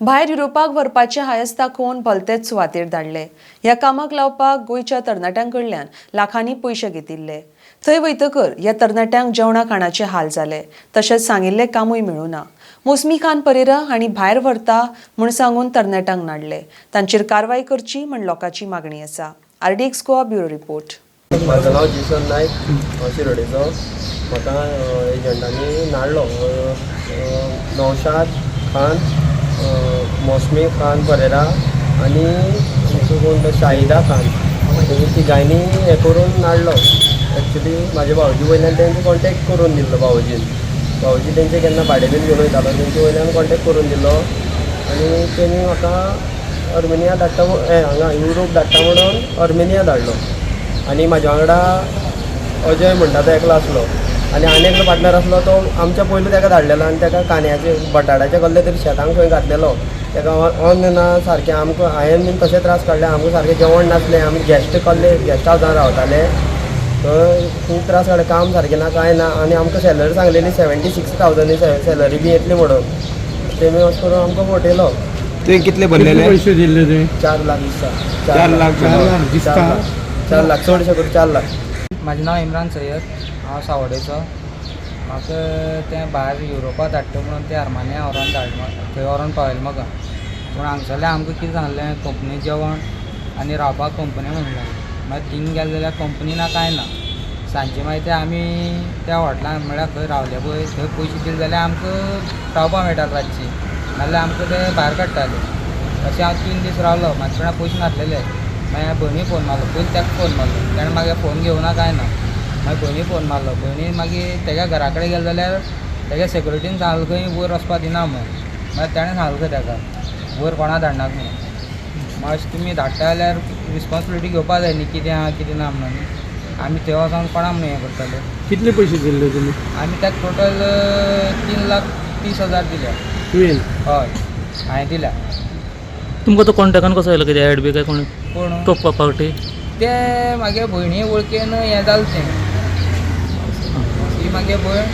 भायर युरोपाक व्हरपाचें हांयस दाखोवन भलतेच सुवातेर धाडले. ह्या कामाक लावपाक गोंयच्या तरणाट्यां कडल्यान लाखांनी पयशे घेतिल्ले. थंय वयतकर ह्या तरणाट्यांक जेवणा खाणाचे हाल जाले, तशेंच सांगिल्लें कामूय मेळूना. मोसमी खान परेरा हांणी भायर व्हरता म्हूण सांगून तरणाट्यांक नाडले. तांचेर कारवाय करची म्हूण लोकांची मागणी आसा. RDX Goa, bureau report. म्हाजो नांव जेसन नायक. हांव शिरोडेचो. म्हाका एजंटांनी नाडलो. नौशाद खान, मोसमी खान परेरा आनी आमचो कोण तो शाहिदा खान, तेणी तिगांयनी हें करून नाडलो. एक्चुली म्हाजे भावजी वयल्यान तेंचे कॉन्टेक्ट करून दिल्लो. भावजीन, भावजी तेंचे केन्ना भाडें बीन घेवन वयतालो, तेंचे वयल्यान कॉन्टेक्ट करून दिल्लो आनी तेणी म्हाका अर्मेनिया धाडटा, हें हांगा युरोप धाडटा म्हणून अर्मेनिया धाडलो. आनी म्हाज्या वांगडा अजय म्हणटा तो एकलो आसलो आनी आनी एकलो पार्टनर आसलो, तो आमच्या पयलू ताका धाडलेलो आनी ताका कांद्याचे बटाट्याचे कसले तरी शेतांक खंय घातलेलो. ताका अन्न ना सारकें. आमकां हांवें बीन तशे त्रास काडले. आमकां सारकें जेवण नासलें. आमी गेस्ट कसले गेस्ट हावसान रावताले. थंय खूब त्रास काडले. काम सारकें ना, कांय ना. आनी आमकां सॅलरी सांगलेली 76,000 सॅलरी बी येतली म्हणून. तेमी अशें करून आमकां फटयलो. तुवें कितले भरलेले? पयशे दिल्ले तुवें? 4 लाख दिसता. 4 लाख. 4 लाख दिसता. 4 लाख, 4 लाख, चडशे करून 4 लाख. म्हाजें नांव इमरान सय्यद. हांव सावडेचो. म्हाका तें भायर युरोपा धाडटा म्हणून ते आर्मानिया व्हरोन धाड, थंय व्हरोन पावयलें म्हाका. पूण हांगसरलें आमकां कितें सांगलें, कंपनी जेवण आनी रावपाक कंपनी म्हणून लागली. मागीर थिंग गेले जाल्यार कंपनी ना, कांय ना. सांजचे मागीर ते आमी त्या हॉटेलान, म्हळ्यार खंय रावले पळय थंय पयशे दिले जाल्यार आमकां रावपाक मेळटालें रातचें, नाल्यार आमकां ते भायर काडटाले. अशें हांव 3 दीस रावलो. म्हाजे कडेन पयशे नासलेले. मागीर हांवें भयणी फोन मारलो. पयलीं ताका फोन मारलो, तेणें मागीर फोन घेवना, कांय ना. मागीर भयणी फोन मारलो. भयणी मागीर तेज्या घरा कडेन गेले जाल्यार तेज्या सेक्युरिटीन सांगलें खंय वयर वचपा दिना म्हूण. मागीर तेणें सांगलें खंय ताका वयर कोणा धाडनाक म्हणून. मातशें तुमी धाडटा जाल्यार रिस्पोन्सिबिलिटी घेवपा जाय न्ही, कितें आहा कितें ना म्हणून. न्ही आमी थंय वचोन कोणा म्हणून हें करतले? कितले पयशे दिल्ले तुमी? आमी ताका टोटल 3,30,000 दिल्या. तुवें? हय, हांवें दिल्या. तुमकां तो कॉन्टेक्टान कसो आयलो? कितें ऍड बी काय कोण? कोण? तो पावटी. ते म्हागे भयणी वळखीन हें जालें तें. ती म्हागे भयण,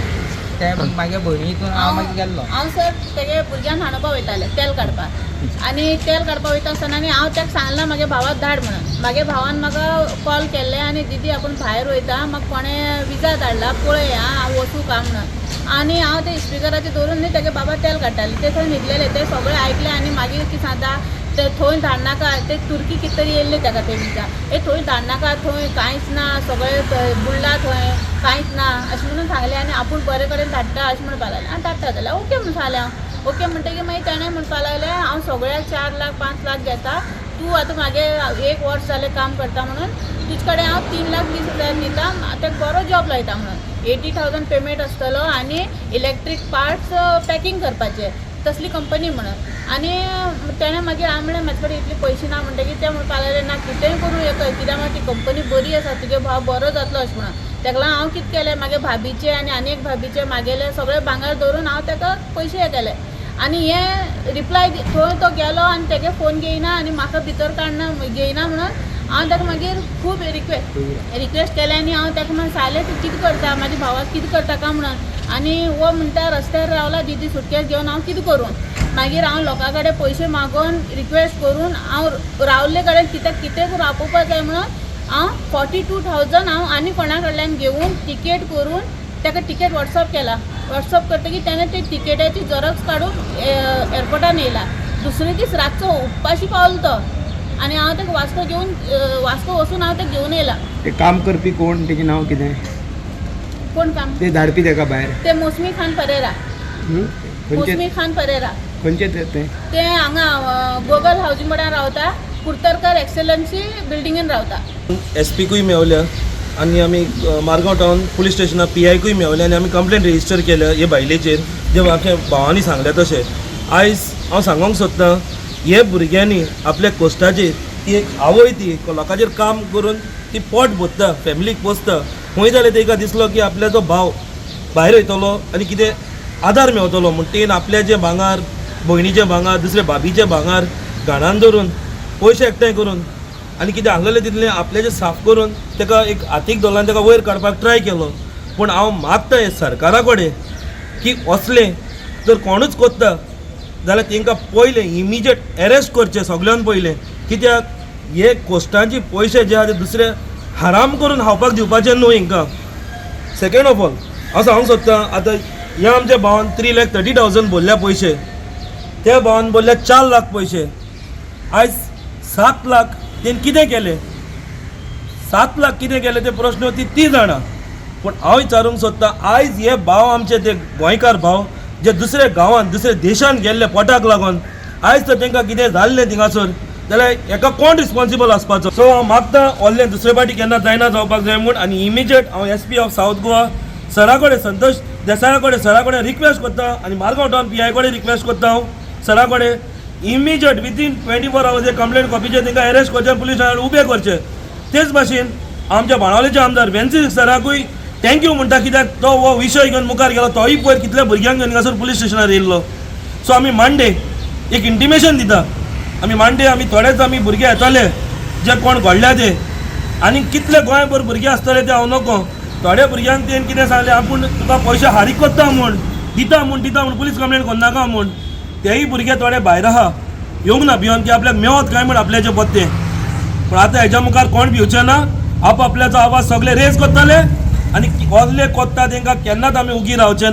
ते म्हागे भयणी हितून हांव मागीर गेल्लो. हांव सर तेगे भुरग्यांक हाणोवपा वयतालें तेल काडपाक आनी तेल काडपा वयता आसतना आनी हांव ताका सांगलां म्हागे भावाक धाड म्हणून. म्हागे भावान म्हाका कॉल केल्ले आनी दिदी, आपूण भायर वयता, म्हाका कोणें विजा धाडला, पळय आं, हांव वचूं काय म्हणून. आनी हांव ते स्पिकराचेर दवरून न्ही तेगे बाबा तेल काडटाले, ते थंय न्हिदलेले, ते सगळे आयकले. आनी मागीर कितें सांगता, ते थंय धाडनाका, ते तुर्की कितें तरी येयल्ले ताका ते विजा, ए थंय धाडनाका, थंय कांयच ना, सगळे बुडला, थंय कांयच ना अशें म्हणून सांगलें. आनी आपूण बरे कडेन धाडटा अशें म्हणपाक लागलें. आनी धाडटा जाल्यार ओके म्हणून सांगलें हांव. ओके म्हणटकीर मागीर तेणें म्हणपाक लागलें, हांव सगळ्याक 4 लाख, 5 लाख घेता, तूं आतां म्हागे एक वर्स जालें काम करता म्हणून तुजे कडेन हांव 3,20,000 दिता, ताका बरो जॉब लायता म्हणून. 80,000 पेमेंट आसतलो आनी इलेक्ट्रीक पार्ट्स पॅकींग करपाचे, तसली कंपनी म्हणून. आनी तेणें मागीर हांवें म्हणलें, म्हाजे कडेन इतले पयशे ना म्हणटकीर तें म्हणपाक लागलें, ना, कितेंय करूं हें कर, कित्याक म्हळ्यार ती कंपनी बरी आसा, तुगे भाव बरो जातलो अशें म्हणून. ताका लागून हांव कितें केलें, मागे भाभीचें आनी आनी एक भाभीचें मागेलें सगळें भांगर दवरून हांव ताका पयशे हे केले. आनी हे रिप्लाय थंय तो गेलो आनी तेगे फोन घेयना आनी म्हाका भितर काडना, घेयना म्हणून हांव ताका मागीर खूब रिक्वेस्ट केलें. आनी हांव ताका म्हणून सांगलें, तूं कितें करता, म्हाज्या भावाक कितें करता काय म्हणून. आनी हो म्हणटा, रस्त्यार रावला दिदी सुटकेस घेवन, हांव कितें करूं? मागीर हांव लोकां कडेन पयशे मागून, रिक्वेस्ट करून, हांव रावल्ले कडेन कित्याक कितें करून आपोवपा जाय म्हणून हांव 42,000 हांव आनी कोणा कडल्यान घेवन तिकेट करून ताका तिकेट वॉट्सअप केला. वॉट्सअप करतकीर तेणें ते तिकेटाची झेरॉक्स काडून एअरपोर्टान येयला. दुसरे दीस रातचो उपाशी पावलो तो आनी हांव ताका वास्को घेवन, वास्को वचून हांव ताका घेवन येयला. ते काम करपी कोण? तेजें नांव कितें? कोण काम? ते धाडपी ताका भायर. ते मोसमी खान परेरा. हं? खंयचे? मोसमी खान परेरा. खंयचे ते ते? ते हांगा गोगल हावजींग बोर्डान रावता, कुर्तरकर एक्सलन्सी बिल्डिंगेन रावता. एस पीकूय मेवल्या आनी आमी मारगांव टावन पुलीस स्टेशनार पी आयकूय मेवले आनी आमी कंप्लेन रेजिस्टर केल्या हे बायलेचेर, जे आमच्या भावांनी सांगल्या तशें. आयज हांव सांगोंक सोदतां, हे भुरग्यांनी आपल्या कोश्टाचेर, ती एक आवय, ती लोकांचेर काम करून ती पोट भरता, फॅमिलीक पोसता. खंय जाल्यार तेका दिसलो की आपल्याचो भाव भायर वयतलो आनी कितें आदार मेवतलो म्हूण, तेन आपल्याचें भांगर, भयणीचें भांगर, दुसऱ्या भाभीचें भांगर घाणान दवरून पयशे एकठांय करून आनी कितें आसलेलें तितलें आपल्याचें साफ करून ताका एक हातीक धरलो आनी ताका वयर काडपाक ट्राय केलो. पूण हांव मागता हे सरकारा कडेन की असलें जर कोणूच कोत्ता जाल्यार तांकां पयलें इमिजिएट एरेस्ट करचें सगल्यान पयलें. कित्याक हे कोश्टांचे पयशे जे आहा ते दुसरे हराम करून खावपाक दिवपाचे न्हू हिंकां. सेकेंड ऑफ ऑल हांव सांगूंक सोदतां, आतां ह्या आमच्या भावान 3,30,000 भरल्या पयशे, त्या भावान भरल्या 4 लाख पयशे, आयज 7 लाख तेणें कितें केलें? 7 लाख कितें केलें ते प्रश्न ती ती जाणा. पूण हांव विचारूंक सोदतां, आयज हे भाव आमचे ते गोंयकार भाव जे दुसऱ्या गांवांत दुसऱ्या देशांत गेल्ले पोटाक लागून, आयज तर तांकां कितें जाल्लें थिंगासर जाल्यार हेका कोण रिस्पोन्सिबल आसपाचो? सो हांव मागता ऑनलायन दुसरे फावटी केन्ना जायना जावपाक जाय म्हूण. आनी इमिजिएट हांव S P of south Goa सरा कडेन, संतोष देसाया कडेन, सरा कडेन रिक्वेस्ट करता आनी मारगांव टावन पी I कडेन रिक्वेस्ट करता हांव सरा कडेन, इमिजिएट विदीन 24 आवर्स हे कंप्लेंट कॉपीचे तांकां अरेस्ट करचे, पुलीस स्टेशनार उबे करचे. तेच भाशेन आमच्या बाणावलेचे आमदार वेन्सी सराकूय thank you म्हणटा, कित्याक तो हो विशय घेवन मुखार गेलो. तोय पयर कितल्या भुरग्यांक घेवन हांगासर पुलीस स्टेशनार येयल्लो. सो आमी मांडे एक इंटिमेशन दिता, आमी मांडे आमी थोडेच आमी भुरगे येतले जे कोण घडल्या ते, आनी कितले गोंयभर भुरगे आसतले ते हांव नको. थोड्या भुरग्यांक तेणें कितें सांगलें, आपूण तुका पयशे फारीक करता म्हूण दिता म्हूण, दिता म्हूण, पुलीस कंप्लेन करनाका म्हूण. तेय भुरगे थोडे भायर आहा, येवंक ना भियोन की आपल्याक मेवत काय म्हूण आपल्याचे पत्ते. पूण आतां हेज्या मुखार कोण भिवचे ना. आप आपल्याचो आवाज सगळे रेज करतले आनी कसले कोत्ता तेंकां केन्नाच आमी उगी रावचे ना.